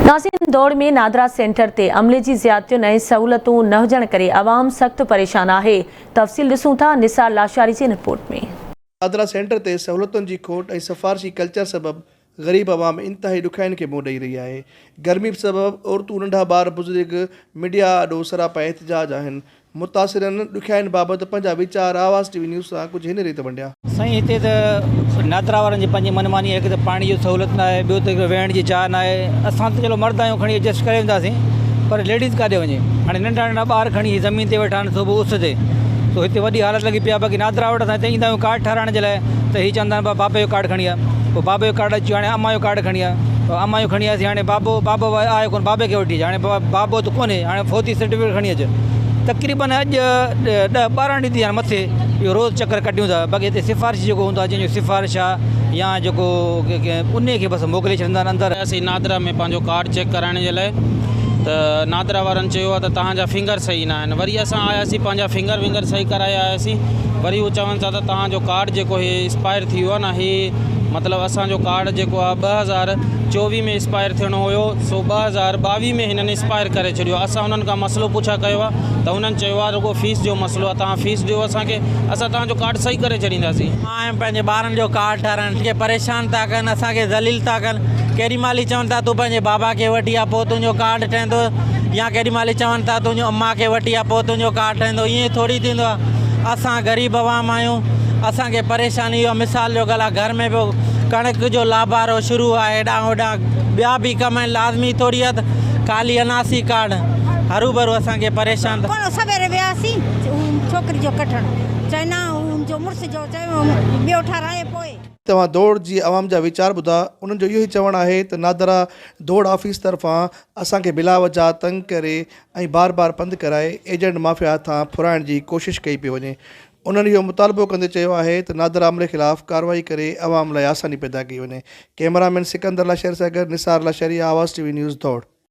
ناظرين دوڙ ۾ نادرا سينٽر تي عملي جي زيادتين ۽ سهولتون نه هجڻ ڪري عوام سخت پريشان آهي تفصيل ڏسون ٿا نثار لاشاري جي رپورٽ ۾. نادرا سينٽر تي سهولتن جي کوٽ ۽ سفارشي ڪلچر سبب غريب عوام انتهائي ڏکيائين کي منهن ڏئي رهي آهي گرمي سبب عورتون ننڍا ٻار بزرگ ميڊيا آڏو سراپا احتجاج آهن متاثرن ڏکيائين بابت پنهنجا ويچار آواز ٽي وي نيوز سان ڪجهه هن ريت ونڊيا. سائين هتي ته نادرا وارن جي پنهنجي من ماني آهي هڪ ته پاڻي جي سهولت نه آهي ٻيو ته هڪ ويهڻ جي جاء نه آهي اسان ته چلو مرد آهيون کڻي ايڊجسٽ ڪري وينداسين پر ليڊيز ڪاڏي وڃي هاڻي ننڍا ننڍا ٻار کڻي هي زمين تي ويٺا آهن سو به اس تي سو هتي وڏي حالت لڳي پئي آهي باقي نادرا وٽ اسان هتي ايندا آهيون ڪارڊ ٺهرائڻ جي لاء ته هي چوندا آهن بابي جو ڪارڊ کڻي آ پوء بابي جو ڪارڊ اچي ويو هاڻي امان جو ڪارڊ کڻي آ پوء امان جو کڻي آياسين هاڻي بابو بابو آيو ڪونه بابي کي وٺي اچ هاڻي بابو ته ڪونهي هاڻي فوتي سرٽيفڪيٽ کڻي اچ تقريبن اڄ ڏهه 12 ڏينهن ٿي ويا آهن مٿي اهو روز چڪر ڪڍيون ٿا باقي هتي سفارشي جيڪو هوندو آهي جنهن جو سفارش آهي يا جيڪو انهي کي بس موڪلي ڇڏيندا آهن اندر. آياسين نادرا ۾ پنهنجو ڪارڊ چيڪ ڪرائڻ جي لاء ته نادرا وارن چيو آهي ته توهان جا فنگر صحيح نه آهن وري اسان آياسين پنهنجا فنگر ونگر صحيح ڪرائي آياسين وري هو چون ٿا ته توهان جو ڪارڊ جيڪو هي اسپائر ٿي ويو آهي نه هي مطلب اسان جو ڪارڊ جيڪو آهي 2024 ۾ اسپائر ٿيڻو هيو سو 2022 ۾ هنن اسپائر ڪري ڇڏيو آهي اسان انهن کان مسئلو پڇا ڪيو آهي ته انهن چيو آهي رڳو فيس جو مسئلو آهي توهان فيس ڏيو اسان کي اسان توهان جو ڪارڊ صحيح ڪري ڇڏينداسين. مان آيم پنهنجي ٻارن جو ڪارڊ ٺهرائڻ کي پريشان ٿا ڪن اسان کي ذليل ٿا ڪن ڪيڏي مهل ئي چون ٿا تون پنهنجي بابا کي وٺي آ پوء تنهنجو ڪارڊ ٺهندو يا ڪيڏي مهل ئي چون ٿا تنهنجو امان کي وٺي آ پوء تنهنجو ڪارڊ ٺهندو ائين ٿوري ٿيندو آ اسان غريب عوام آهيون اسان کي پريشاني اهو مثال جو ڳالهه آ گهر ۾ پيو ڪڻڪ جو لابارو شروع آهي هيڏانهن هوڏانهن ٻيا به ڪم آهن لازمي ٿوري آ ته خالي اناسي ڪارڊ هروڀرو اسان کي پريشان ٿا پاڻ سويري وياسين ڇوڪري جو ڪڍڻ چئي نه ان جو مڙس جو چيو ٻيو ٺهرايو پوء. توهان دوڙ جي عوام جا ويچار ٻڌا انهن جو اهو ئي چوڻ آهي ته نادرا دوڙ آفيس طرفان اسان کي بلاوجا تنگ ڪري ۽ بار بار پنڌ ڪرائي ايجنٽ مافيا هٿان ڦرائڻ جي ڪوشش ڪئي پئي وڃي انهن اهو مطالبو ڪندي چيو آهي ته نادرا عملي خلاف ڪارروائي ڪري عوام لاء آساني پيدا ڪئي وڃي ڪئميرا مين سڪندر لاشاري سان گڏ نثار لاشاري آواز ٽي وي نيوز دوڙ.